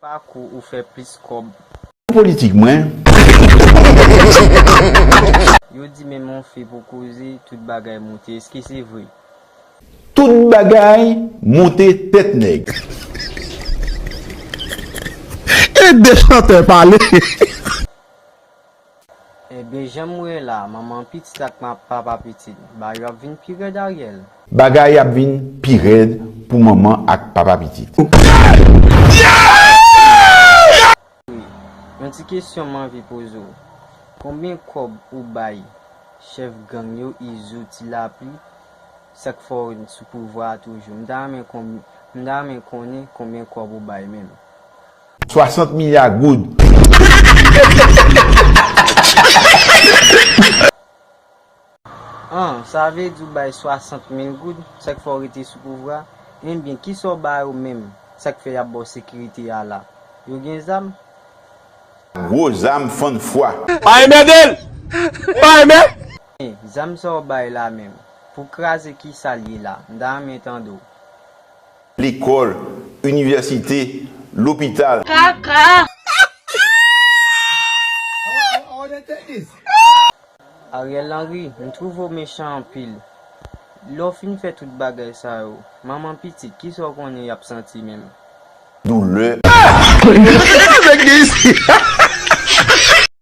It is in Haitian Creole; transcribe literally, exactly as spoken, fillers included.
Pa kou ou fè plis kòb. Politik mwen. Yo di menm yon fi pou koze, tout bagay moute. Èske se vre? Tout bagay moute tèt nèg. E de chantè pale. Ebyen, jan m wè la, manman pitit ak ma- papa pitit, bagay yo ap vin pi rèd, Ariel. Bagay ap vin pi rèd pou manman ak papa pitit. Yon ti kesyon m anvi poze w. Konbyen kòb ou bay chèf gang yo, Izo, Ti Lapli, sa k fè w sou pouvwa a toujou? M ta renmen konbyen, m ta renmen konnen konbyen kòb ou bay menm. Swasant milya goud. An, sa vle di w bay swasant mil goud, sa k fè w rete sou pouvwa? Ebyen, kisa w ba yo menm, sa k fè y ap ba w sekirite a la? Yo gen zam? Gwo zam fann fwa. Pa enmède l! Pa enmède! Men, zam sa w bay la menm, pou kraze kisa l ye la? M ta renmen tande w. Lekòl, inivèsite, lopital. Kaka! Ariel Henry, m twouve w mechan anpil. Lè w fin fè tout bagay sa yo, manman pitit, kisa w konnen y ap santi menm? Doulè. Nèg gen isi.